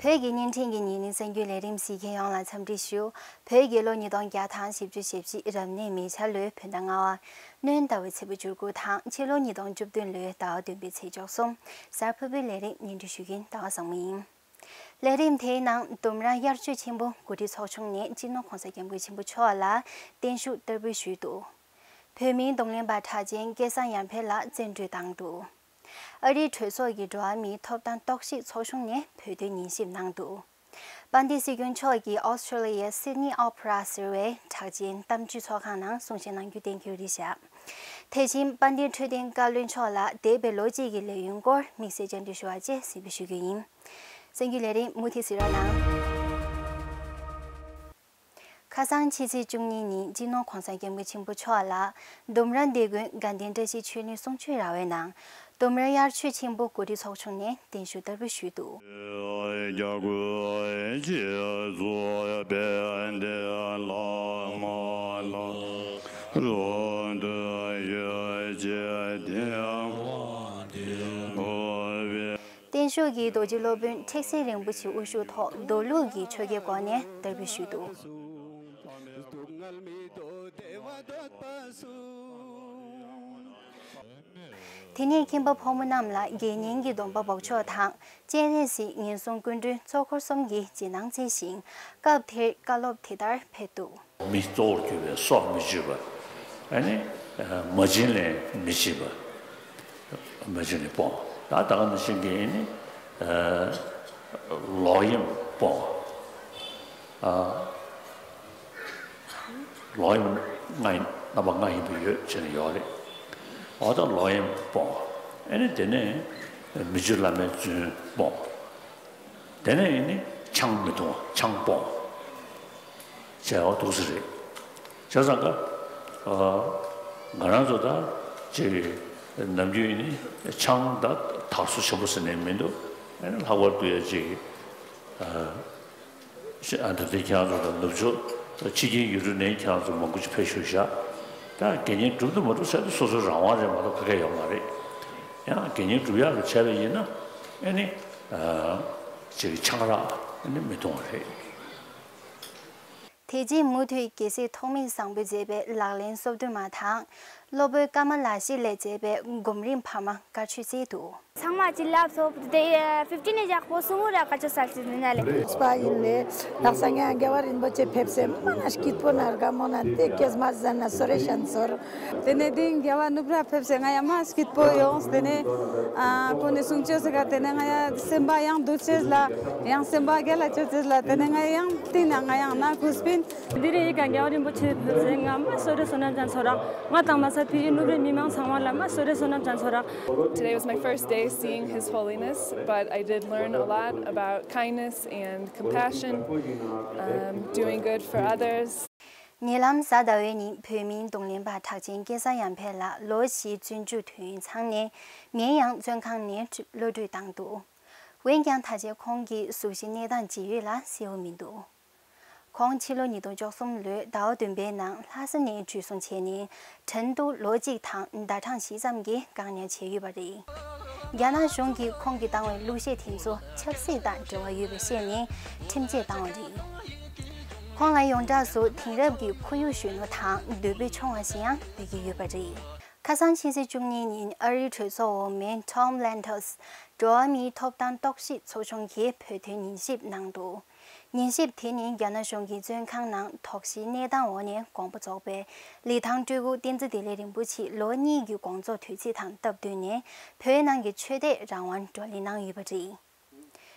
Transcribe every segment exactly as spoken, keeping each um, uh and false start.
བོད་ཀྱི་བརྙན་འཕྲིན་གྱི་ཉིན་རེའི་གསར་འགྱུར་ལས་རིམ་གཟིགས་མཁན་ཡོངས་ལ་འཚམས་འདྲི་ཞུ། བོད་རྒྱལ་ལོ་ཉིས་སྟོང་བརྒྱ་དང་བཞི་བཅུ་ཞེ་བཞི་རབ་གནས་མེ་བྱ་ལོའི་བོད་ཟླ་ལྔ་པ། སྣྲོན་ཟླ་བའི་ཚེས་པ་བཅུ་དགུ་དང་ཕྱི་ལོ་ཉིས་སྟོང་བཅུ་བདུན་ལོའི་ཟླ་བ་བདུན་པའི་ཚེས་བཅུ་གསུམ། གཟའ་ཕུར་བུའི་ལས་རིམ་སྙན་སྒྲོན་ཞུ་མཁན་ཟླ་བ་བཟང་མོ་ཡིན། ལས་རིམ་དེའི་ནང་ལྡུམ་ར་དབྱར་ཆོས་ཆེན་པོ་གོ་སྒྲིག་ཚོགས་ཆུང་ནས་སྤྱི་ནོར་༸གོང་ས་༸སྐྱབས་མགོན་ཆེན་པོ་མཆོག་ལ་བརྟན་བཞུགས་བསྟར་འབུལ་ཞུས་འདུག་བོད་མིའི་གདོང་ལེན་པ་གྲགས་ཅན་སྐལ་བཟང་ཡར་འཕེལ་ལགས་བཙན་བཀྲོལ་བཏང་འདུག་ཨ་རིའི་གྲོས་ཚོགས་ཀྱི་འགྲོ་བ་མིའི་ཐོབ་ཐང་རྟོག་ཞིབ་ཚོགས་ཆུང་ནས་བོད་དོན་ཉན་ཞིབ་གནང་འདུག་དཔལ་ལྡན་སྲིད་སྐྱོང་མཆོག་གིས་ཨོ་སི་ཁྲུ་ལི་ཡའི་སིད་ནི་ཨོ་པེ་ར་ཟེར་བའི་གྲགས་ཅན་གཏམ་བརྗོད་ཚོགས་ཁང་ནང་གསུང་བཤད་གནང་རྒྱུ་གཏན་འཁེལ་བ་རེད་བཞག་དེ་བཞིན་དཔལ་ལྡན་འཕྲོད་བསྟེན་བཀའ་བློན་མཆོག་ལ་འདས་པའི་ལོ་གཅིག་གི་ལས་ཡུན་སྐོར་དམིགས་བསལ་བཅར་འདྲི་ཞུ་བ་བཅས་གཟིགས་འབུལ་ཞུ་རྒྱུ་ཡིན། གསར་འགྱུར་ལས་རིམ་མུ་མཐུད་གཟིགས་རོགས་གནང་། ཁ་སང་ཕྱི་ཚེས་བཅུ་གཉིས་ཉིན་སྤྱི་ནོར་༸གོང་ས་༸སྐྱབས་མགོན་ཆེན་པོ་མཆོག་ལ་ལྡུམ་ར་འདི་དགོན་དགའ་ལྡན་བཀྲ་ཤིས་ཆོས་གླིང་གསུང་ཆོས་ར་བའི་ནང་ལྡུམ་ར་དབྱར་ཆོས་ཆེན་པོ་གོ་སྒྲིག་ཚོགས་ཆུང་ནས་བརྟན་བཞུགས་བསྟར་འབུལ་ཞུས་འདུག་བརྟན་བཞུགས་ཀྱིས་རྡོ་རྗེ་སློབ་དཔོན་ཁྲེགས་སེང་རིན་པོ་ཆེ་དབུ་བཞུགས་ཐོག་མདོ་ལུགས་ཀྱི་ཆོ་གའི་སྒོ་ནས་བསྟར་འབུལ་ཞུས་འདུག་དེ་ནས་ཁྱིམ་པ་ཕོ་མོ་རྣམས་ལ་དགེ་བསྙེན་གྱི་སྡོམ་པ་འབོགས་ཆོག་དང་སྤྱན་རས་གཟིགས་ངན་སོང་ཀུན་འདུལ་གཙོ་འཁོར་གསུམ་གྱི་རྗེས་གནང་མཛད་ཞིང་སྐབས་དེར་བཀའ་སློབ་དེ་ལྟར་ཕེབས་འདུག་མི་གཙོ་བོར་གྱུར་པའི་སྲོག་མི་གཅོད་པ། ཨ་ནི། མ་བྱིན་ལེན་མི་བྱེད་པ། མ་བྱིན་ལེན་སྤོང་བ། ད་ད་ག་ནང་བཞིན་གྱི་ཨ་ནི། ལོག་གཡེམ་སྤོང་བ། ལོག་གཡེམ་ལྔ་ཡིན། རྣམ་པ་ལྔ་ཡིན་པ་ཡོད་ཅེས་ནས་ཡོད་རེད། འོ་ད་ལོག་གཡེམ་སྤོང་བ། ཨ་ནི་དེ་ནས་མི་རྗེ་བླ་མའི་རྫུན་སྤོང་བ། དེ་ནས་ཨ་ནི་ཆང་མི་འཐུང་བ། ཆང་སྤོང་བ། བྱས་པ་འདུག་སེ་རེད། བྱས་ཙང་ཀ་ང་རང་ཚོ་ད་ཅིག་ནམ་རྒྱུན་ཨ་ནི་ཆང་ད་དར་སོ་ཆེན་པོ་ཟེར་ནས་མི་འདུག་ཨ་ནི་ལྷག་པར་དུ་ཡ་ཅིག་ཨ་ད་ལྟའི་ཁྱེད་རང་ཚོ་དང་ནུབ་ཕྱོགས་ཕྱི་རྒྱལ་ཡུལ་གྲུ་ནས་ཁྱེད་རང་ཚོ་མང་པོ་ཅིག་ཕེབས་བཞུགས་བཞག་ད་དགེ་བསྙེན་སྒྲུབ་དང་མ་སྒྲུབ་ཟེར་དུས་སོ་སོའི་རང་དབང་རེད་མ་གཏོགས་ག་གེ་ཡོད་མ་རེད། ཡང་དགེ་བསྙེན་སྒྲུབ་ཡག་གི་བྱས་པ་ཡིན་ན་ཨ་ནི་ཅིག་ཆང་རག་ཨ་ནི་མི་འཐུང་བ་རེད། དེ་རྗེས་མུ་མཐུད་རྒྱལ་སྲས་ཐོགས་མེད་བཟང་པོས་མཛད་པའི་ལག་ལེན་སོ་བདུན་མ་དང་། སློབ་དཔོན་ཀ་མ་ལ་ཤཱི་ལས་མཛད་པའི་སྒོམ་རིམ་འཕར་མ་དཀར་ཆུ་རྩེ་དུ། ཚང་མ་ཅི་ལབ་ཐོབ་དེ་ཕིབ་ཊིན་ནས་བཞག་པོ་སུ་མོ་ར་ཀ་ཅོ་སལ་ཅི་ནི་ན་ལེ། སྤ་ཡིན་ལེ། ལག་ས་ངས་རྒྱལ་བ་རིན་པོ་ཆེ་ཕེབས་སེ་མ་ན་སྐྱིད་པོ་ན་དགའ་མོ་ན་དེ་སྐྱེས་མ་ཟན་ན་སོ་རེ་ཤན་སོར། དེ་ནས་དེ་རྒྱལ་བ་ནུབ་ར་ཕེབས་སེ་ང་ཡ་མ་སྐྱིད་པོ་ཡོངས། དེ་ནས་ཨ་ཁོ་ནས་གསུང་ཆོས་སེ་ག་དེ་ནས་ང་ཡ་སེམས་པ་ཡང་འདུ་ཆེས་ལ་ཡང་སེམས་པ་རྒྱལ་ལ་ཆོས་ཆེས་ལ་དེ་ནས་ང་ཡང་ཏིང་ན་ང་ཡང་ན་ཁུ་སྤིན། འདི་རེ་ཡི་ག་རྒྱལ་བ་རིན་པོ་ཆེ་ཕེབས་སེ་ང་མ་སོ་རེ་བསོད་ནམས་ཅན་ཚོ་ར་ང་དང་མ་ས་ཕི་ཡི་ནུབ་རེ་མི་མང་ཚང་མ་ལ་མ་སོ་རེ་བསོད་ནམས་ཅན་ཚོ་ར། Today was my first day seeing His Holiness, but I did learn a lot about kindness and compassion, um, doing good for others. ཉེ་ལམ་གཟའ་ཟླ་བའི་ཉིན་བོད་མིའི་གདོང་ལེན་པ་གྲགས་ཅན་སྐལ་བཟང་ཡར་འཕེལ་ལགས་ལོ་བཞིའི་བཙོན་འཇུག་དུས་ཡུན་ཚང་ནས་ངེད་ཡང་བཙོན་ཁང་ནས་གློད་གྲོལ་བཏང་འདུག་འོན་ཀྱང་ད་ཆ་ཁོང་གི་གཟུགས་གཞི་གནས་སྟངས་ཇི་ཡོད་ལ་གསལ་པོ་མི་འདུག་ཁོང་ཕྱི་ལོ་ཉིས་སྟོང་བཅུ་གསུམ་ལོའི་ཟླ་བ་བདུན་པའི་ནང་ལྷ་ས་ནས་འཇུ་བཟུང་བྱས་ནས་ཁྲིན་ཏུའུ་ལོ་གཅིག་དང་ཟླ་གྲངས་བཞི་ཙམ་གྱི་བཀག་ཉར་བྱས་ཡོད་པ་རེད། རྒྱ་ནག་གཞུང་གིས་ཁོང་གིས་བཏང་བའི་གླུ་གཞས་དེ་ཚོ་ཆབ་སྲིད་དང་འབྲེལ་བ་ཡོད་པ་བཤད་ནས་ཁྲིམས་ཆད་བཏང་བ་རེད། ཁོང་ལ་ཡོངས་གྲགས་སུ་དེང་རབས་ཀྱི་ཁོར་ཡུག་གཞོན་ནུ་དང་འདོད་པའི་ཆུང་བ་ཞེས་ཡང་འབོད་ཀྱི་ཡོད་པ་རེད། ཁ་སང་ཕྱི་ཚེས་བཅུ་གཉིས་ཉིན་ཨ་རིའི་གྲོས་ཚོགས་འོག་མའི་Tom Lantos འགྲོ་བ་མིའི་ཐོབ་ཐང་རྟོག་ཞིབ་ཚོགས་ཆུང་གིས་བོད་དོན་ཉན་ཞིབ་གནང་འདུག་ཉན་ཞིབ་དེ་ནི་རྒྱ་ནག་གཞུང་གིས་བཙོན་ཁང་ནང་དོགས་གཞིའི་གནས་སྟངས་འོག་ནས་དགོངས་པ་རྫོགས་པའི་ལི་ཐང་སྤྲུལ་སྐུ་བསྟན་འཛིན་བདེ་ལེགས་རིན་པོ་ཆེའི་ལོ་གཉིས་ཀྱི་དགོངས་རྫོགས་དུས་ཚིགས་དང་སྟབས་བསྟུན་ནས་བོད་ནང་གི་ཆོས་དད་རང་དབང་བགྲོ་གླེང་གནང་ཡོད་པ་རེད།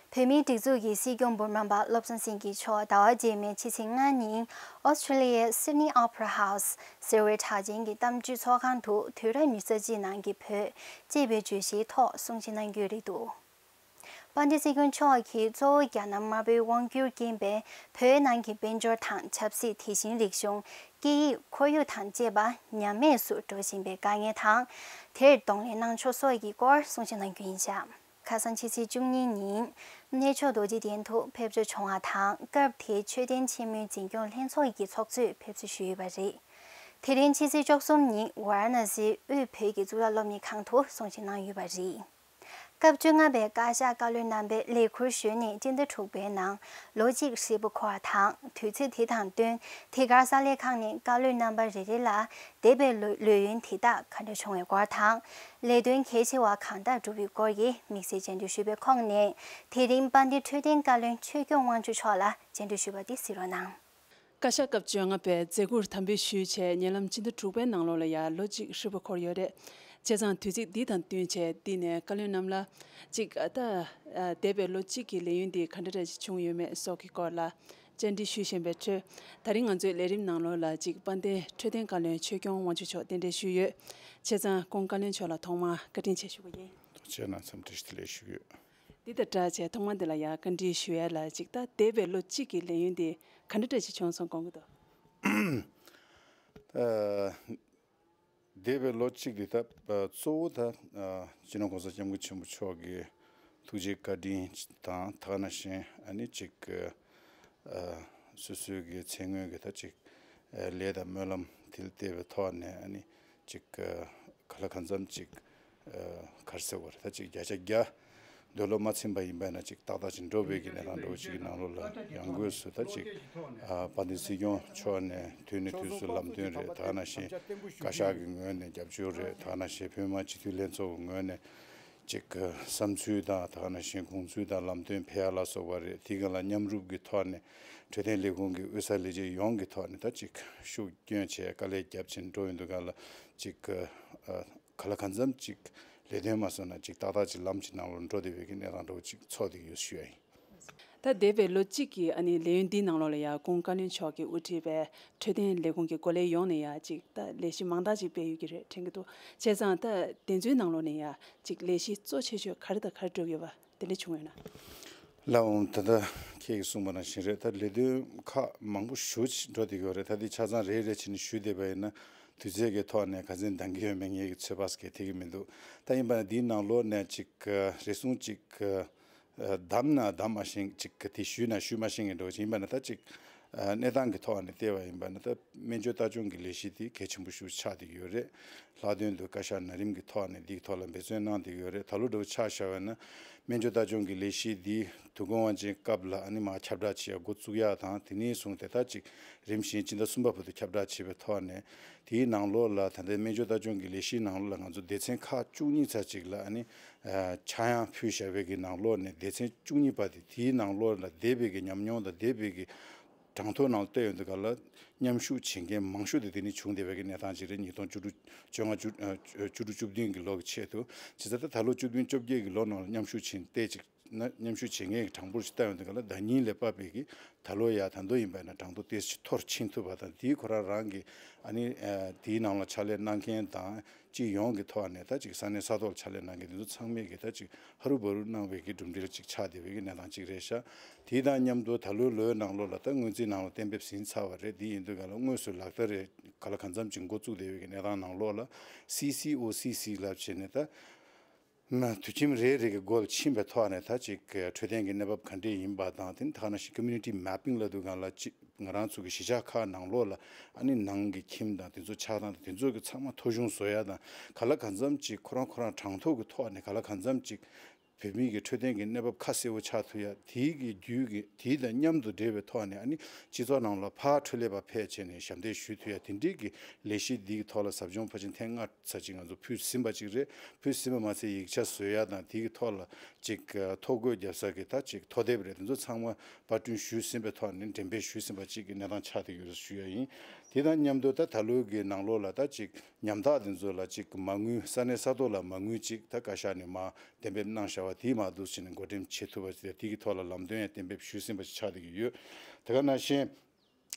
བོད་མིའི་སྒྲིག་འཛུགས་ཀྱི་སྲིད་སྐྱོང་འབུམ་རམས་པ་བློ་བཟང་སེང་གེ་མཆོག་ཟླ་བ་རྗེས་མའི་ཕྱི་ཚེས་ལྔ་ཉིན་ཨོ་སི་ཁྲུ་ལི་ཡའི་Sydney Opera House ཟེར་བའི་གྲགས་ཅན་གྱི་གཏམ་བརྗོད་ཚོགས་ཁང་དུ་དུས་རབས་ཉི་ཤུ་རྩ་གཅིག་ནང་གི་བོད་ཅེས་པའི་བརྗོད་གཞིའི་ཐོག་གསུང་བཤད་གནང་རྒྱུ་རེད་འདུག་དཔལ་ལྡན་སྲིད་སྐྱོང་མཆོག་གིས་གཙོ་བོ་རྒྱ་ནག་དམར་པོའི་དབང་སྒྱུར་རྐྱེན་པས་བོད་ནང་གི་དཔལ་འབྱོར་དང་ཆབ་སྲིད། དེ་བཞིན་རིག་གཞུང་། སྐད་ཡིག་ཁོར་ཡུག་དང་བཅས་པ་ཉམས་དམས་སུ་འགྲོ་བཞིན་པའི་དཀའ་ངལ་དང་། དེར་གདོང་ལེན་གནང་ཕྱོགས་སོགས་ཀྱི་སྐོར་གསུང་བཤད་གནང་རྒྱུ་ཡིན་ཤག་ཁ་སང་ཕྱི་ཚེས་བཅུ་གཉིས་ཉིན་གནས་མཆོག་རྡོ་རྗེ་གདན་དུ་ཕེབས་བཅར་བྱུང་བ་དང་སྐབས་དེའི་མཆོད་རྟེན་ཆེན་མོའི་འཛིན་སྐྱོང་ལྷན་ཚོགས་ཀྱི་ཚོགས་གཙོས་ཕེབས་བསུ་ཞུས་ཡོད་པ་རེད། དེ་རིང་ཕྱི་ཚེས་བཅུ་གསུམ་ཉིན་ཝཱ་ར་ཎ་སིའི་དབུས་བོད་ཀྱི་གཙུག་ལག་སློབ་གཉེར་ཁང་དུ་གསུང་བཤད་གནང་ཡོད་པ་རེད། སྐབས་བཅོ་ལྔ་པའི་བཀའ་ཤག་བཀའ་བློན་རྣམ་པས་ལས་ཁུར་ཞུས་ནས་སྤྱི་ཟླ་དྲུག་པའི་ནང་ལོ་གཅིག་ཧྲིལ་པོ་འཁོར་བ་དང་། དུས་ཚོད་དེ་དང་བསྟུན་ཐད་ཀར་གསར་ལས་ཁང་ནས་བཀའ་བློན་རྣམ་པ་རེ་རེ་ལ་འདས་པའི་ལོ་ལས་ཡུན་དེ་དག་ག་འདྲ་བྱུང་བའི་སྐོར་དང་། ལས་དོན་གལ་ཆེ་བ་གང་དག་བསྒྲུབས་པའི་སྐོར་གྱི་དམིགས་བསལ་བཅར་འདྲི་ཞུས་པའི་ཁོངས་ནས། དེ་རིང་དཔལ་ལྡན་འཕྲོད་བསྟེན་བཀའ་བློན་ཆོས་སྐྱོང་དབང་ཕྱུག་མཆོག་ལ་བཅར་འདྲི་ཞུས་པ་དེ་གཟིགས་རོགས་གནང་། བཀའ་ཤག་སྐབས་བཅོ་ལྔ་པས་མཛད་ཁུར་དམ་འབུལ་ཞུས་བྱས། ཉེ་ལམ་སྤྱི་ཟླ་དྲུག་པའི་ནང་ལོགས་ལ་ཡང་ལོ་གཅིག་ཧྲིལ་པོ་འཁོར་ཡོད་རེད། བྱས་ཙང་དུས་ཚིགས་འདི་དང་བསྟུན་བྱས་འདི་ནས་བཀའ་བློན་རྣམས་ལ་གཅིག་ཨ་ད་ཨ་འདས་པའི་ལོ་གཅིག་གི་ལས་ཡུན་འདི་ག་འདྲ་འདྲ་ཞིག་བྱུང་ཡོད་མེད་སོགས་ཀྱི་སྐོར་ལ་བཅར་འདྲི་ཞུས་བཞིན་པའི་ཁྲོད། ད་རིང་ང་ཚོའི་ལས་རིམ་ནང་ལོགས་ལ་གཅིག་དཔལ་ལྡན་འཕྲོད་བསྟེན་བཀའ་བློན་ཆོས་སྐྱོང་དབང་ཕྱུག་མཆོག་གདན་འདྲེན་ཞུས་ཡོད། བྱས་ཙང་ཁོང་བཀའ་བློན་མཆོག་ལ་ཐོག་མར་བཀའ་དྲིན་ཆེ་ཞུ་གི་ཡིན། ཐུགས་རྗེ་གནང་། འཚམས་འདྲི་བཀྲ་ཤིས་བདེ་ལེགས་ཞུ་གི་ཡོད། འདི་དང་སྦྲགས་བྱས་ཐོག་མ་འདི་ལ་ཡང་བཀའ་འདྲི་ཞུ་ཡ་ལ་གཅིག་ད་འདས་པའི་ལོ་གཅིག་གི་ལས་ཡུན་དེ་ག་འདྲ་འདྲ་ཞིག་བྱུང་སོང་དགོངས་ཀྱི་འདུག་ཨ། འདས་པའི་ལོ་གཅིག་འདི་ད་ཨ་གཙོ་བོ་ད་ཨ་སྤྱི་ནོར་༸གོང་ས་༸སྐྱབས་མགོན་ཆེན་པོ་མཆོག་གི་ཐུགས་རྗེ་བཀའ་དྲིན་དང་། ད་ག་ནང་བཞིན་ཨ་ནི་གཅིག་ཨ་སོ་སོའི་གི་ཚེ་སྔོན་གྱི་ད་གཅིག་ཨ་ལས་དང་སྨོན་ལམ་དེ་ལ་བརྟེན་པའི་ཐོག་ནས་ཨ་ནི་གཅིག་ག་ལ་གང་འཚམ་གཅིག་ག་རེ་ཟེར་དགོས་རེད། ད་གཅིག་བརྒྱ་ཆ་བརྒྱ་འདོད་བློ་མ་ཚིམ་པ་ཡིན་པ་ན་གཅིག་ཏག་ཏག་ཅིག་འགྲོ་བའི་གི་གནས་སྟངས་འདྲ་བོ་ཅིག་གི་ནང་ལོགས་ལ་ཡང་སྒོས་སུ་ད་གཅིག་ཨ་དཔལ་ལྡན་སྲིད་སྐྱོང་མཆོག་ནས་དུས་ནས་དུས་སུ་ལམ་སྟོན་རེད། ད་ག་ནང་བཞིན་བཀའ་ཤག་གི་ངོས་ནས་རྒྱབ་སྐྱོར་རེད། ད་ག་ནང་བཞིན་བོད་མི་མང་སྤྱི་འཐུས་ལྷན་ཚོགས་ཀྱི་ངོས་ནས་གཅིག་གི་བསམ་ཚུལ་དང་། ད་ག་ནང་བཞིན་དགོངས་ཚུལ་དང་ལམ་སྟོན་ཕེབས་ཡ་ལ་སོགས་པ་རེད། དེ་ག་ལ་མཉམ་རུབ་ཀྱི་ཐོག་ནས་འཕྲོད་བསྟེན་ལས་ཁུངས་ཀྱི་དབུས་ས་ལས་བྱེད་ཡོངས་ཀྱི་ཐོག་ནས་ད་གཅིག་ཤུགས་བསྐྱོན་བྱས་དཀའ་ལས་བརྒྱབ་བྱས་འགྲོ་ཡོང་དུས་ག་ལ་གཅིག་གི་ཨ་ག་ལ་གང་འཚམ་གཅིག་ལས་དོན་མ་སོང་ན་གཅིག་ཏག་ཏག་ཅིག་ལམ་གཅིག་ནང་ལ་འགྲོ་བསྡད་པའི་གི་གནས་སྟངས་འདྲ་བོ་གཅིག་ཚོར་བསྡད་ཡོད་ཞུ་ཡ་ཡིན། ད་འདས་པའི་ལོ་གཅིག་གི་ཨ་ནི་ལས་ཡུན་འདིའི་ནང་ལོགས་ལ་ཡ་ཁོང་བཀའ་བློན་མཆོག་གིས་དབུ་ཁྲིད་པའི་འཕྲོད་བསྟེན་ལས་ཁུངས་ཀྱི་འགོ་ལས་ཡོངས་ནས་ཡ་གཅིག་ད་ལས་གཞི་མང་དག་ཅིག་སྤེལ་ཡོད་ཀྱི་རེད་དྲན་གྱི་འདུག་བྱས་ཙང་ད་དེ་ཚོའི་ནང་ལོགས་ནས་ཡ་གཅིག་ལས་གཞི་གཙོ་ཆེ་ཤོས་ག་རེ་དང་ག་རེ་བསྒྲུབས་ཡོད་པ་དེ་འདྲ་བྱུང་ཡོད་ན། ལགས་འོང་། ད་ལྟ་ཁྱེད་ཀྱིས་གསུངས་པ་ནང་བཞིན་རེད། ད་ལས་དོན་ཁག་མང་པོ་ཞེ་པོ་ཅིག་འགྲོ་བསྡད་ཀྱི་ཡོད་རེད། ད་འདི་ཆ་ཚང་རེ་རེ་བྱས་ནས་ཞུས་བསྡད་པ་ཡིན་ན་དུས་ཚོད་ཀྱི་ཐོག་ནས་ག་ཚོད་འདང་གི་ཡོད་མེད་ངེད་ཀྱི་ཚོད་དཔག་གི་ཐེག་གི་མི་འདུག་ད་ཡིན་པ་ན་འདིའི་ནང་ལོགས་ནས་ཅིག་རེ་ཟུང་ཅིག་བདམས་ན་བདམས་མ་ཤེས་ཅིག་དེ་ཞུས་ན་ཞུས་མ་ཤེས་མཁན་འདྲ་བོ་ཅིག་ཡིན་པ་ན། ད་ཅིག་གནས་སྟངས་ཀྱི་ཐོག་ནས་བལྟས་པ་ཡིན་པ་ན་ད་སྨན་བཅོས་ལྟ་སྐྱོང་གི་ལས་གཞི་དེ་གལ་ཆེན་པོ་ཞིག་ཆགས་བསྡད་ཀྱི་ཡོད་རེད། ལྷག་དོན་དུ་བཀའ་ཤག་ན་རིམ་གྱི་ཐོག་ནས་འདིའི་ཐོག་ལ་འབད་བརྩོན་གནང་བསྡད་ཀྱི་ཡོད་རེད། ད་ལོ་འདྲ་བོ་ཆ་བཞག་པ་ན་སྨན་བཅོས་ལྟ་སྐྱོང་གི་ལས་གཞི་འདི་དུས་འཁོར་དབང་ཆེན་སྐབས་ལ་ཨ་ནི་མར་ཁྱབ་བསྒྲགས་བྱེད་ཡ་འགོ་བཙུགས་ཡ་དང་། དེ་ནས་བཟུང་སྟེ་ད་ཅིག་རིམ་བཞིན་སྤྱི་ཟླ་གསུམ་པ་བར་དུ་ཁྱབ་བསྒྲགས་བྱས་པའི་ཐོག་ནས། དེའི་ནང་ལོགས་ལ་ད་ལྟའི་སྨན་བཅོས་ལྟ་སྐྱོང་གི་ལས་གཞིའི་ནང་ལོགས་ལ་ང་ཚོ་སྡེ་ཚན་ཁག་བཅུ་གཉིས་ཙམ་ཅིག་ལ་ཨ་ནི་ཨ་ཆག་ཡང་ཕུལ་བཞག་པའི་གི་ནང་ལོགས་ནས་སྡེ་ཚན་བཅུ་གཉིས་པ་དེ་དེའི་ནང་ལོགས་ལ་འདས་པའི་གི་ཉམས་མྱོང་དང་འདས་པའི་གི་གྲངས་ཐོ་ནང་བལྟས་ཡོང་དུས་ག་ལ་མཉམ་ཞུགས་བྱེད་མཁན་མང་ཤོས་དེ་དེ་ནི་བྱུང་བསྡད་པའི་གི་གནས་སྟངས་ཅིག་རེད། ཉིས་སྟོང་བཅུ་དྲུག་བཅོ་ལྔ་བཅུ་ཨ་བཅུ་དྲུག་བཅུ་བདུན་གི་ལོ་གི་ཆེད་དུ། བྱས་ཙང་ད་ད་ལོ་བཅུ་བདུན་བཅོ་བརྒྱད་གི་ལོ་ནང་ལ་མཉམ་ཞུགས་བྱེད་ཏེ་ཅིག་ན་མཉམ་ཞུགས་བྱེད་མཁན་གྱི་གྲངས་འབོར་ཞིག་བལྟ་ཡོང་དུས་ག་ལ་ཟླ་ཉིན་ལས་བབས་པའི་གི་ད་ལོ་ཡ་ད་དུང་ཡིན་པ་ན་གྲངས་ཐོ་ཏོག་ཙམ་མཐོ་རུ་ཕྱིན་ཐུབ་པ་དང་། དེའི་ཁོ་རང་རང་གི་ཨ་ནི་ཨ་དེའི་ནང་ལ་ཕྱག་ལས་གནང་མཁན་དང་། སྤྱི་ཡོངས་ཀྱི་ཐོག་ནས་ད་ཅིག་ས་གནས་ས་ཐོག་ལ་ཕྱག་ལས་གནང་མཁན་དེ་ཚོ་ཚང་མས་ཀྱི་ད་ཅིག་ཧ་རུ་བ་རུ་གནང་བའི་གི་གྲུབ་འབྲས་ཅིག་ཆགས་བསྡད་པའི་གི་གནས་སྟངས་ཅིག་རེད་ཤག་དེ་དང་མཉམ་དུ་ད་ལོའི་ལོའི་ནང་ལོགས་ལ་ད་སྔོན་རྩིས་ནང་ལ་གཏན་འབེབས་ཟིན་ཚར་བ་རེད། དེ་ཡིན་དུས་ག་ལ་དངོས་སུ་ལག་བསྟར་རེ་ག་ལ་གང་འཚམ་ཅིག་འགོ་བཙུགས་བསྡད་པའི་གི་གནས་སྟངས་ནང་ལོགས་ལ་སི་སི་ཨོ་སི་སི་ལབ་བྱས་ནས་ད་མ་དུས་ཁྱིམ་རེ་རེ་གི་སྒོ་ལ་ཕྱིན་པའི་ཐོག་ནས་ད་ཅིག་འཕྲོད་བསྟེན་གྱི་གནས་བབ་ག་འདྲས་ཡིན་པ་དང་། དེ་ནི་ད་ག་ནང་བཞིན་community mapping ལབ་དུས་སྒང་ལ་ཅིག་ང་རང་ཚོ་གི་གཞིས་ཆགས་ཁག་ནང་ལོགས་ལ་ཨ་ནི་ནང་གི་ཁྱིམ་དང་དེ་ཚོ་ཆགས་སྟངས་དང་དེ་ཚོ་གི་ཚང་མ་ཐོ་གཞུང་བཟོ་ཡ་དང་། ག་ལ་གང་འཚམ་ཅིག་ཁོ་རང་ཁོ་རང་གྲངས་ཐོ་གི་ཐོག་ནས་ག་ལ་གང་འཚམ་ཅིག་བོད་མི་གི་འཕྲོད་བསྟེན་གྱི་གནས་བབ་ཁ་གསལ་བོ་ཆགས་ཐུབ་ཡ། དེའི་གི་རྒྱུད་ཀྱི་དེའི་དང་མཉམ་དུ་འབྲེལ་བའི་ཐོག་ནས་ཨ་ནི་སྤྱི་ཚོགས་ནང་ལ་ཕར་འཕྲོད་ལས་པ་ཕེབས་བྱས་ནས་ཞབས་འདེགས་ཞུ་ཐུབ་ཡ། དེ་འདྲའི་གི་ལས་གཞི་འདིའི་ཐོག་ལ་ཟབ་སྦྱོང་ཕལ་ཆེར་ཐེངས་ལྔ་ཙམ་ཅིག་ང་ཚོ་ཕུལ་ཟིན་པ་ཅིག་རེད། ཕུལ་ཟིན་པ་མ་ཚད་ཡིག་ཆ་བཟོ་ཡ་དང་། དེའི་གི་ཐོག་ལ་ཅིག་ཐོ་འགོད་རྒྱབ་ས་གི་ད་ཅིག་ཐོ་དེབ་རེད། དེ་ཚོ་ཚང་མ་པར་སྐྲུན་ཞུས་ཟིན་པའི་ཐོག་ནས་འགྲེམས་སྤེལ་ཞུས་ཟིན་པ་ཅིག་གི་གནས་སྟངས་ཆགས་བསྡད་ཡོད་ཞུ་ཡ་ཡིན། དེ་དང་མཉམ་དུ་ད་ད་ལོའི་གི་ནང་ལོགས་ལ་ད་ཅིག་ཉམ་ཐག་དེ་ཚོ་ལ་ཅིག་མ་དངུལ་ས་གནས་ས་ཐོག་ལ་མ་དངུལ་ཅིག་ད་བཀའ་ཤག་ནས་མར་གཏན་འབེབས་གནང་བཞག་པ་དེ་མར་འདུག་སེ་བྱས་ནས་འགོ་འདྲེན་བྱེད་ཐུབ་པ་ཅིག་དེ་གི་ཐོག་ལ་ལམ་སྟོན་ཡང་གཏན་འབེབས་ཞུས་ཟིན་པ་ཅིག་ཆགས་བསྡད་ཀྱི་ཡོད། དེ་ག་ནང་བཞིན།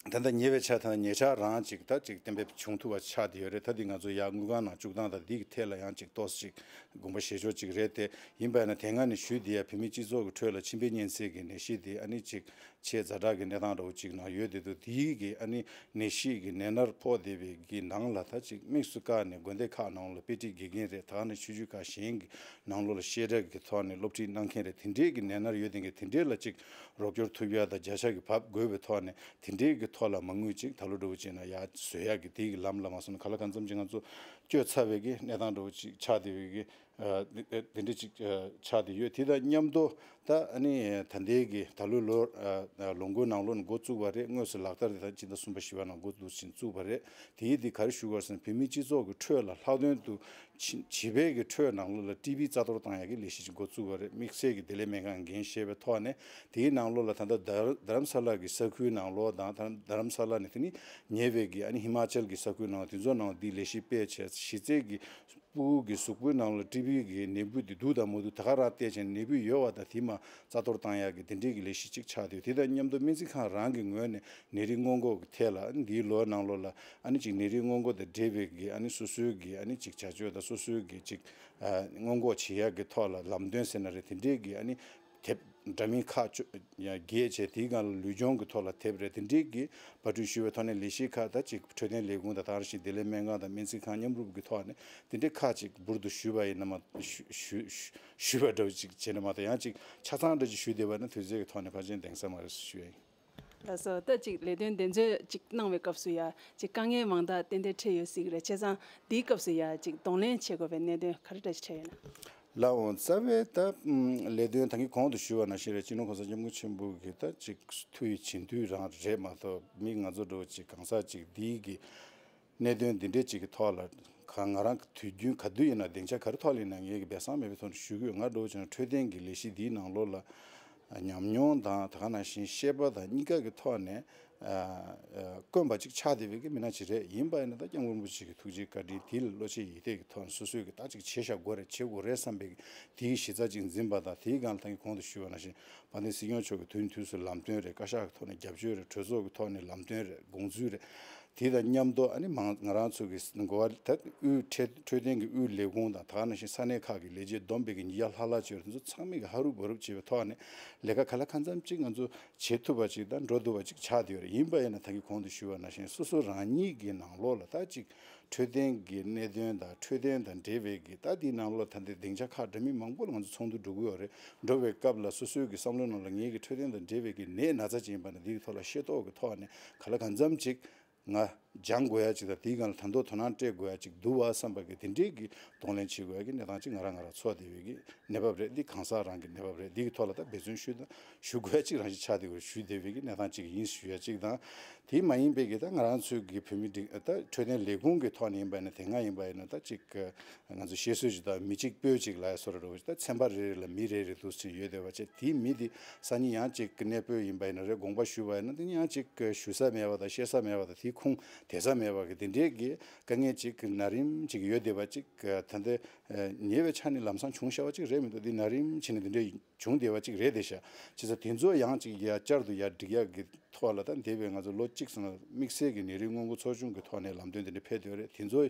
ད་ལྟ་ཉེ་བའི་ཆར་ད་ཉེ་ཆར་རང་ཅིག་ད་ཅིག་གཏན་འབེབས་བྱུང་ཐུབ་པ་ཆགས་བསྡད་ཡོད་རེད། ད་འདི་ང་ཚོ་ཡར་དངུལ་ཁང་ནང་བཅུག་སྟངས་དང་འདི་གི་ཐད་ལ་ཡང་ཅིག་ཏོག་ཙམ་ཅིག་དགོངས་པ་བཞེས་ཕྱོགས་ཅིག་རེད་དེ། ཡིན་པས་ན་དེ་སྔ་ནས་ཞུས་བསྡད་ཡ་བོད་མི་སྤྱི་ཚོགས་ཀྱི་ཁྲོད་ལ་མཆིན་པའི་གཉན་ཚད་ཀྱི་ནད་གཞི་དེ་ཨ་ནི་ཅིག་ཆེས་ཛ་དྲག་གི་གནས་སྟངས་འདྲ་བོ་ཅིག་ནང་ཡོད་བསྡད་འདུག་དེའི་གི་ཨ་ནི་ནད་གཞི་གི་ནད་མནར་ཕོག་བསྡད་པའི་གི་ནང་ལ་ད་ཅིག་དམིགས་སུ་བཀར་ནས་དགོན་སྡེ་ཁག་ནང་ལ་དཔེ་ཁྲིད་དགེ་རྒན་རེད། ད་ནི་ཆོས་བརྒྱུད་ཁག་གཞན་གྱི་ནང་ལོགས་ལ་བཤད་གྲྭ་གི་ཐོག་ནས་སློབ་ཁྲིད་གནང་མཁན་རེད། དེ་འདྲའི་གི་ནད་མནར་ཡོད་བསྡད་མཁན་དེ་འདྲའི་ལ་ཅིག་རོགས་སྐྱོར་ཐུབ་ཡ་དང་། བརྒྱ་ཆ་གི་བབ་དགོས་པའི་ཐོག་ནས་དེ་འདྲའི་གི་ཐོག་ལ་མ་དངུལ་ཅིག་ད་ལོ་འདྲ་བོ་ཅིག་ན་ཡར་བཟོ་ཡ་གི་དེའི་གི་ལམ་ལ་མ་སོང་ན། ག་ལ་གང་འཚམ་ཅིག་ང་ཚོ་ བསྐྱོད་ཚར་བའི་གི་གནས་སྟངས་འདྲ་བོ་ཅིག་ཆགས་བསྡད་པའི་གི་ཨ་དེ་དེ་འདྲ་ཅིག་ཨ་ཆགས་བསྡད་ཡོད། དེ་དང་མཉམ་དུ་ད་ཨ་ནི་ད་ལྟའི་གི་ད་ལོའི་ལོ་ཨ་ལོ་འགོའི་ནང་ལོགས་ནས་འགོ་བཙུགས་པ་རེད། དངོས་སུ་ལག་བསྟར་དེ་ད་སྤྱི་ཟླ་གསུམ་པ་བཞི་པ་ནང་འགོ་འདུག་ཕྱིན་བཙུགས་པ་རེད། དེའི་དེ་ག་རེ་ཞུ་དགོས་ཟེར་ན། བོད་མི་སྤྱི་ཚོགས་ཀྱི་ཁྲོད་ལ་ལྷག་དོན་དུ་བྱིས་བྱིས་པའི་གི་ཁྲོད་ནང་ལོགས་ལ་ཊི་བི་རྩ་གཏོར་བཏང་ཡག་གི་ལས་གཞི་ཅིག་འགོ་བཙུགས་པ་རེད། དམིགས་བསལ་གྱི་བདེ་ལེགས་སྨན་ཁང་འགན་བཞེས་པའི་ཐོག་ནས། དེའི་ནང་ལོགས་ལ་ད་ལྟ་རྡ་རྡ་རམ་ས་ལ་གི་ས་ཁུལ་ནང་ལོགས་དང་། ད་རྡ་རམ་ས་ལ་ནས་དེ་ནི་ཉེ་བའི་གི་ཨ་ནི་ཧི་མ་ཅལ་གྱི་ས་ཁུལ་ནང་དེ་ཚོ་ནང་འདི་ལས་གཞི་སྤེལ་བྱས། གཞི་རྩའི་གི་ཕྲུ་གུ་གི་གཟུགས་པོའི་ནང་ལ་ཊི་བི་གི་ནད་འབུ་དེ་འདུག་དང་མ་འདུག་ད་ག་རང་བལྟས་བྱས། ནད་འབུ་ཡོད་པ་དང་དེ་མར་རྩ་གཏོར་བཏང་ཡག་གི་དེ་འདྲའི་གི་ལས་གཞི་ཅིག་ཆགས་བསྡད་ཡོད། དེ་དང་མཉམ་དུ་སྨན་རྩིས་ཁང་རང་གི་ངོས་ནས་ནད་རིགས་སྔོན་འགོག་གི་ཐད་ལ། ཨ་ནི་འདིའི་ལོའི་ནང་ལོགས་ལ་ཨ་ནི་ཅིག་ནད་རིགས་སྔོན་འགོག་དང་འབྲེལ་བའི་གི་ཨ་ནི་སོ་སོའི་གི་ཨ་ནི་ཅིག་བྱ་སྤྱོད་དང་། སོ་སོའི་གི་ཅིག་ཨ་སྔོན་འགོག་བྱེད་ཡག་གི་ཐོག་ལ་ལམ་སྟོན་ཟེར་ན་རེད། དེ་འདྲའི་གི་ཨ་ནི་དེབ་འདྲ་མིན་ཁག་བཅོ་ཡང་བརྒྱད་བྱས། དེའི་སྒང་ལ་ལུས་སྦྱོང་གི་ཐོག་ལ་དེབ་རེད། དེ་འདྲའི་གི་པར་སྐྲུན་ཞུས་པའི་ཐོག་ནས་ལས་གཞི་ཁག་ད་ཅིག་འཕྲོད་བསྟེན་ལས་ཁུངས་དང་། ད་ག་ནང་བཞིན་བདེ་ལེགས་སྨན་ཁང་དང་སྨན་རྩིས་ཁང་མཉམ་རུབ་ཀྱི་ཐོག་ནས་དེ་འདྲའི་ཁག་ཅིག་འབུར་དུ་ཞུས་པ་ཡིན་ན་མ། ཞུ་ཞུ་ཞུས་པ་འདྲ་བོ་ཅིག་བྱས་ན་མ་གཏོགས། ཡང་ཅིག་ཆ་ཚང་འདྲ་ཅིག་ཞུས་བསྡད་པ་ན་དུས་ཚོད་ཀྱི་ཐོག་ནས་ཕལ་ཆེར་འདང་ས་མ་རེད་ཞུ་ཡ་ཡིན། ལགས་སོ། ད་ཅིག་ལས་དོན་འདི་ཚོ་ཅིག་གནང་བའི་སྐབས་སུ་ཡ་ཅིག་དཀའ་ངལ་མང་དག་ཏན་ཏན་འཕྲད་ཡོད་སྲིད་ཀྱི་རེད། བྱས་ཙང་འདིའི་སྐབས་སུ་ཡ་ཅིག་གདོང་ལེན་བྱེད་དགོས་པའི་གནད་དོན་ག་རེ་འདྲ་ཞིག་འཕྲད་ཡོད་ན། ལགས་འོང་། རྩ་བའི་ད་ལས་དོན་ད་གིན་གོང་དུ་ཞུས་པ་ནང་བཞིན་རེད། སྤྱི་ནོར་གོང་ས་སྐྱབས་མགོན་ཆེན་པོ་གི་ད་ཅིག་ཐུགས་ཡིད་བྱིན་མཐུ་རང་རེད་མ་གཏོགས། མི་ང་ཚོ་འདྲ་བོ་ཅིག་གང་ཟག་ཅིག་འདིའི་གི་གནད་དོན་འདི་འདྲའི་ཅིག་གི་ཐོག་ལ་ག་ང་རང་དུས་རྒྱུན་ག་དུས་ཡིན་ན་སྡིངས་ཆ་ག་རེ་ཐོག་ལ་ཡིན་ན་ངས་གི་སྦས་གསང་མེད་པའི་ཐོག་ནས་ཞུ་གི་ཡོད། ང་འདྲ་བོ་བྱས་ན་འཕྲོད་བསྟེན་གྱི་ལས་གཞི་འདིའི་ནང་ལོགས་ལ་ཉམས་མྱོང་དང་། ད་ག་ནང་བཞིན་ཤེས་པ་དང་གཉིས་ཀ་གི་ཐོག་ནས་ཨ་ཨ་དཀོན་པ་ཅིག་ཆགས་བསྡད་པའི་གི་མི་སྣ་ཅིག་རེད། ཡིན་པ་ཡིན་ན་ད་སྐྱབས་མགོན་རིན་པོ་ཆེ་གི་ཐུགས་རྗེ་བཀའ་དྲིན་དེ་ལ་བློ་ཆེ་ཡིད་གཏད་ཀྱི་ཐོག་ནས་སོ་སོས་གི་ད་ཅིག་བྱེད་བཞག་དགོས་རེད། བྱེད་དགོས་རེད་བསམ་པའི་གི་དེའི་གཞི་རྩ་ཅིག་འཛིན་པ་དང་། དེའི་སྒང་ལ་ད་གིན་གོང་དུ་ཞུས་པ་ནང་བཞིན་དཔལ་ལྡན་སྲིད་སྐྱོང་མཆོག་གི་དུས་ནས་དུས་སུ་ལམ་སྟོན་རེད། བཀའ་ཤག་གི་ཐོག་ནས་རྒྱབ་སྐྱོར་རེད། གྲོས་ཚོགས་ཀྱི་ཐོག་ནས་ལམ་སྟོན་རེད། དགོངས་ཚུལ་རེད། དེ་དང་མཉམ་དུ་ཨ་ནི་མང་ང་རང་ཚོ་གི་འགོ་བ་ད་དབུས་འཕྲོད་འཕྲོད་བསྟེན་གྱི་དབུས་ལས་ཁུངས་དང་། ད་ག་ནང་བཞིན་ས་གནས་ཁག་གི་ལས་བྱེད་བསྡོམས་པའི་གི་ཉིས་བརྒྱ་ལྷག་ལྷག་ཅིག་ཡོད་རེད། དེ་ཚོ་ཚང་མས་གི་ཧ་རུབ་བ་རུབ་བྱས་པའི་ཐོག་ནས་ལས་ཀ་ག་ལ་གང་འཚམ་ཅིག་ང་ཚོ་བྱེད་ཐུབ་པ་ཅིག་དང་འགྲོ་ཐུབ་པ་ཅིག་ཆགས་བསྡད་ཡོད་རེད། ཡིན་པ་ཡིན་ན་ད་གིན་གོང་དུ་ཞུས་པ་ནང་བཞིན་སོ་སོ་རང་ཉིད་ཀྱི་ནང་ལོགས་ལ་ད་ཅིག་འཕྲོད་བསྟེན་གྱི་གནད་དོན་དང་། འཕྲོད་བསྟེན་དང་འབྲེལ་བའི་གི་ད་དེའི་ནང་ལོགས་ད་ལྟའི་སྡིངས་ཆ་ཁག་འདྲ་མིན་མང་པོ་ལ་ང་ཚོ་ཚོགས་འདུ་འགྲོ་གི་ཡོད་རེད། འགྲོ་བའི་སྐབས་ལ་སོ་སོའི་གི་བསམ་བློའི་ནང་ལ་ངེད་ཀྱི་འཕྲོད་བསྟེན་དང་འབྲེལ་བའི་གི་ནད་ན་ཚ་ཅིག་ཡིན་པ་ན་འདིའི་ཐོག་ལ་ཤེས་རྟོགས་ཀྱི་ཐོག་ནས་ག་ལ་གང་འཚམ་ཅིག་ང་སྦྱང་དགོས་ཡ་ཅིག་དང་། དེའི་སྒང་ལ་ད་དུང་དོ་སྣང་སྤྲད་དགོས་ཡ་ཅིག་འདུག་བ་བསམ་པ་གི་དེ་འདྲའི་གི་གདོང་ལེན་བྱེད་དགོས་ཡ་གི་གནས་སྟངས་ཅིག་ང་རང་ང་རང་ཚོར་བསྡད་པའི་གི་གནས་བབ་རེད། འདི་གང་ཟག་རང་གི་གནས་བབ་རེད། འདི་གི་ཐོག་ལ་ད་འབད་བརྩོན་ཞུ་དང་ཞུ་དགོས་ཡ་ཅིག་རང་ཞིག་ཆགས་བསྡད་ཡོད་ཞུ་བསྡད་པའི་གི་གནས་སྟངས་ཅིག་ཡིན་ཞུ་ཡ་ཅིག་དང་། དེ་མ་ཡིན་པའི་གི་ད་ང་རང་ཚོའི་གི་བོད་མི་སྒྲིག་ད་འཕྲོད་བསྟེན་ལས་ཁུངས་ཀྱི་ཐོག་ནས་ཡིན་པ་ཡིན་ན། དེ་སྔ་ཡིན་པ་ཡིན་ན་ད་ཅིག་ང་ཚོ་བཤད་སྲོལ་ཅིག་དང་། མི་གཅིག་སྤོས་གཅིག་ལབ་ཡ་བཟོ་འདྲ་འདྲ་བོ་ཅིག་ད་ཚན་པ་རེ་རེ་ལ་མི་རེ་རེ་འདུག་ཟེར་ཡོད་བསྡད་པ་བྱས། དེའི་མི་དེ་སང་ཉིན་ཡང་ཅིག་གནས་སྤོས་ཡིན་པ་ཡིན་ན་རེད། དགོངས་པ་ཞུས་པ་ཡིན་ན་དེ་ཡང་ཅིག་ཞུ་ས་མེད་པ་དང་། བཤད་ས་མེད་པ་དང་། དེའི་ཁུངས་དེད་ས་མེད་པ་གི་དེ་འདྲའི་གི་དཀའ་ངལ་ཅིག་ན་རིམ་ཅིག་ཡོད་བསྡད་པ་ཅིག་ད་ལྟ་ཉེ་བའི་ཆ་ནས་ལམ་སང་བྱུང་བཞག་པ་ཅིག་རེད་མི་འདུག་འདི་ན་རིམ་བྱས་ནས་དེ་འདྲའི་བྱུང་བསྡད་པ་ཅིག་རེད་བསྡད་ཤག་བྱས་ཙང་དེ་ཚོ་ཡང་ཅིག་ཡ་བསྐྱར་དུ་ཡར་སྒྲིག་ཡག་གི་ཐོག་ལ་ད་འདས་པའི་ང་ཚོ་ལོ་གཅིག་ཙམ་ལ་དམིགས་བསལ་གྱི་ནད་རིགས་སྔོན་འགོག་ཚོགས་ཆུང་གི་ཐོག་ནས་ལམ་སྟོན་དེ་འདྲ་ཕེབས་བསྡད་ཡོད་རེད། དེ་ཚོ་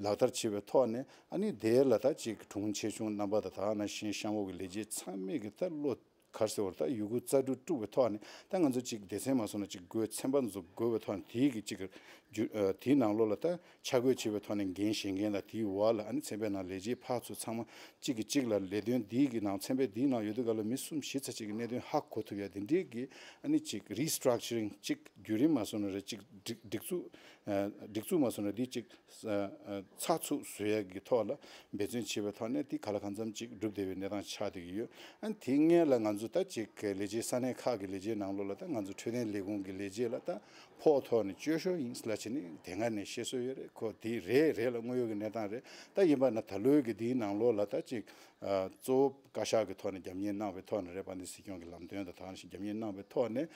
ལག་བསྟར་བྱེད་པའི་ཐོག་ནས་ཨ་ནི་དེ་ལ་ད་ཅིག་གྲོང་ཆེ་ཆུང་རྣམ་པ་དང་། ད་ག་ནང་བཞིན་གཤམ་འོག་གི་ལས་བྱེད་ཚང་མས་ཀྱི་ད་བློ་ག་རེ་ཟེར་བ་རེད། ད་ཡོད་རྒུ་རྩལ་སྤྲུགས་སྤྲུགས་པའི་ཐོག་ནས་ད་ང་ཚོ་ཅིག་སྡེ་ཚན་མ་སོང་ན་ཅིག་དགོས། ཚན་པ་ཚོ་དགོས་པའི་ཐོག་ནས་དེའི་གི་ཅིག་རྒྱུ་ཨ་དེའི་ནང་ལོགས་ལ་ད་ཆ་བགོས་བྱེད་པའི་ཐོག་ནས་འགན་བཞེས་མཁན་དང་། དེའི་འོག་ལ་ཨ་ནི་ཚན་པའི་ནང་ལས་བྱེད་ཕར་ཚུར་ཚང་མ་གཅིག་གིས་གཅིག་ལ་ལས་དོན་འདིའི་གི་ནང་། ཚན་པའི་འདིའི་ནང་ཡོད་དུས་ག་ལ་མི་གསུམ་བཞི་ཙམ་ཅིག་གི་གནད་དོན་ཧ་གོ་ཐུབ་ཡ་དེ་འདྲའི་གི་ཨ་ནི་ཅིག་རི་སི་ཊག་ཅ་རིང་ཅིག་བརྒྱུད་རིམ་མ་སོང་ན་རེད། ཅིག་སྒྲིག་སྒྲིག་འཛུགས་ཨ་སྒྲིག་འཛུགས་མ་སོང་ན་འདི་ཅིག་ཨ་ཨ་ཚགས་ཚུད་བཟོ་ཡ་གི་ཐོག་ལ་འབད་བརྩོན་བྱེད་པའི་ཐོག་ནས་འདི་ག་ལ་གང་འཚམ་ཅིག་འགྲུབ་བསྡད་པའི་གནས་སྟངས་ཆགས་བསྡད་ཀྱི་ཡོད། ཨ་ནི་དེ་སྔོན་ལ་ང་ཚོ་ད་ཅིག་ལས་བྱེད་ས་གནས་ཁག་གི་ལས་བྱེད་ནང་ལོགས་ལ་ད་ང་ཚོ་འཕྲོད་བསྟེན་ལས་ཁུངས་ཀྱི་ལས་བྱེད་ལ་ད་ཕོགས་ཐོག་ནས་སྤྱོད་ཤོག་ཡིན་ལབ་བྱས་ནས་དེ་སྔ་ནས་བཤད་སྲོལ་ཡོད་རེད། ཁོ་དེ་རེད་རེད་ལ་དངོས་ཡོད་ཀྱི་གནས་སྟངས་རེད། ད་ཡིན་པ་ན་ད་ལོའི་གི་དེའི་ནང་ལོགས་ལ་ད་ཅིག་ཨ་གཙོ་བོ་བཀའ་ཤག་གི་ཐོག་ནས་རྒྱབ་གཉེར་གནང་བའི་ཐོག་ནས་རེད། དཔལ་ལྡན་སྲིད་སྐྱོང་གི་ལམ་སྟོན་དང་། ད་ག་ནང་བཞིན་རྒྱབ་གཉེར་གནང་བའི་ཐོག་ནས་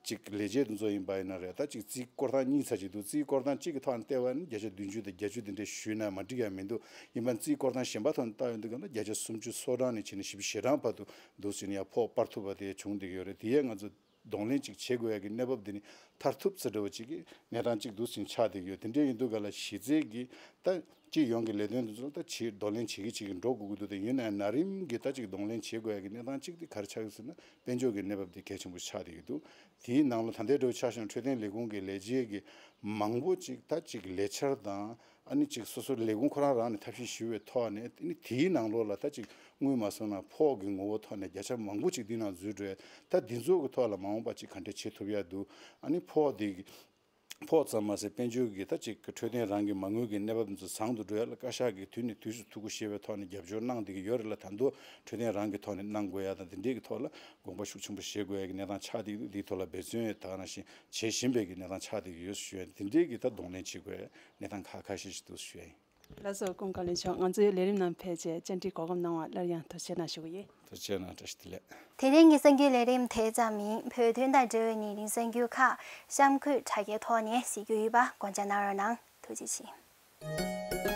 ཅིག་ལས་བྱེད་དེ་ཚོ་ཡིན་པ་ཡིན་ན་རེད། ད་ཅིག་རྩིས་སྐོར་ཐེངས་གཉིས་ཙམ་ཅིག་འདུག་རྩིས་སྐོར་ཐེངས་གཅིག་གི་ཐོག་ནས་བལྟས་པ་ཡིན་ན་བརྒྱ་ཆ་བདུན་ཅུ་དང་བརྒྱད་ཅུ་དེ་འདྲས་ཞུས་ན་མ་འགྲིག་ཡ་མི་འདུག་ཡིན་པ་རྩིས་སྐོར་ཐེངས་གཞན་པ་ཐོག་ནས་བལྟ་ཡོང་དུས་ག་ལ་བརྒྱ་ཆ་སུམ་ཅུ་སོ་གྲངས་ནས་བྱས་ནས་བཞི་བཅུ་ཞེ་གྲངས་བར་དུ་འདུག་ཟེར་ནས་ཡ་ཕོགས་སྤར་ཐུབ་པ་དེ་བྱུང་བསྡད་ཀྱི་ཡོད་རེད། དེ་ཡས་ང་ཚོ་གདོང་ལེན་ཅིག་བྱེད་དགོས་ཡ་གི་གནས་བབ་འདི་ནི་མཐར་ཐུག་ཙམ་འདྲ་བོ་ཅིག་གི་གནས་སྟངས་ཅིག་འདུག་ཟེར་ཆགས་བསྡད་ཀྱི་ཡོད། དེ་འདྲ་ཡིན་དུས་ག་ལ་གཞི་རྩའི་གི་ད་སྤྱི་ཡོངས་ཀྱི་ལས་དོན་འདི་ཚོ་ད་ཅིག་གདོང་ལེན་བྱེད་ཀྱི་བྱེད་ཀྱི་འགྲོ་དགོས་ཀྱི་འདུག་དེ་ཡིན་ན་ཡང་ན་རིམ་གྱི་ད་ཅིག་གདོང་ལེན་བྱེད་དགོས་ཡ་གི་གནས་སྟངས་ཅིག་དེ་ག་རེ་ཆགས་ཀྱི་ཟེར་ན། དཔལ་འབྱོར་གྱི་གནས་བབ་དེ་གལ་ཆེན་པོ་ཆགས་བསྡད་ཀྱི་འདུག་དེའི་ནང་ལ་ད་ལྟའི་འདྲ་བོ་ཆ་བཞག་ན་འཕྲོད་བསྟེན་ལས་ཁུངས་ཀྱི་ལས་བྱེད་ཀྱི་མང་པོ་ཅིག་ད་ཅིག་ལས་འཆར་དང་། ཨ་ནི་ཅིག་སོ་སོ་ལས་ཁུངས་ཁོ་རང་རང་ནས་ཐབས་ཤེས་ཞུ་བའི་ཐོག་ནས། ཨ་ནི་དེའི་ནང་ལོགས་ལ་ད་ཅིག་དངུལ་མ་སོང་ན་ཕོགས་ཀྱི་ངོ་བོ་ཐོག་ནས་བརྒྱ་ཆ་མང་པོ་ཅིག་འདི་ནང་འཛུལ་འགྲོ་ཡ། ད་འདི་ཚོ་གི་ཐོག་ལ་མ་འོངས་པ་ཅིག་ག་འདྲ་བྱེད་ཐུབ་ཡ་འདུག་ཨ་ནི་ཕོགས་དེ་ ཕོགས་ཙམ་མ་ཟད་དཔལ་འབྱོར་གྱི་ད་ཅིག་འཕྲོད་བསྟེན་རང་གི་མ་དངུལ་གྱི་གནས་བབ་འདི་ཚོ་བཟང་དུ་འགྲོ་ཡ་ལ་བཀའ་ཤག་གིས་དུས་ནས་དུས་སུ་ཐུགས་ཁུར་བཞེས་པའི་ཐོག་ནས་རྒྱབ་སྐྱོར་གནང་བསྡད་ཀྱི་ཡོད་རེད་ལ། ད་དུང་འཕྲོད་བསྟེན་རང་གི་ཐོག་ནས་གནང་དགོས་ཡ་དང་འདི་འདྲས་ཀྱི་ཐོག་ལ་དགོངས་པ་ཤུགས་ཆེན་པོ་བཞེས་དགོས་ཡ་གི་གནས་སྟངས་ཆགས་བསྡད་ཀྱི་འདུག་འདིའི་ཐོག་ལ་འབད་བརྩོན་ད་ག་ནང་བཞིན་བྱེད་བཞིན་པའི་གི་གནས་སྟངས་ཆགས་བསྡད་ཀྱི་ཡོད་ཞུ་ཡ། འདི་འདྲས་ཀྱི་ད་གདོང་ལེན་བྱེད་དགོས་ཡ་གནས་སྟངས་ཁག་ཁ་ཤས་ཤིག་འདུག་ཞུ་ཡ་ཡིན། ལགས་སོ། ཀུན་དགའ་བློན་མཆོག་ང་ཚོའི་ལས་རིམ་ནང་ཕེབས་རྗེས་བཅར་འདྲི་གོ་སྐབས་གནང་བར་སླར་ཡང་ཐུགས་རྗེ་གནང་ཞུ་གི་ཡིན། ཐུགས་རྗེ་གནང་། བཀྲ་ཤིས་བདེ་ལེགས། དེ་རིང་གི་གསར་འགྱུར་ལས་རིམ་དེ་ཙམ་ཡིན། བོད་དོན་དང་འབྲེལ་བའི་ཉིན་རེའི་གསར་འགྱུར་ཁག་གཤམ་འཁོད་དྲ་རྒྱའི་ཐོག་ནས་གཟིགས་རྒྱུ་ཡོད་པ་དགོངས་འཇགས་གནང་རོགས་གནང་། ཐུགས་རྗེ་ཆེ།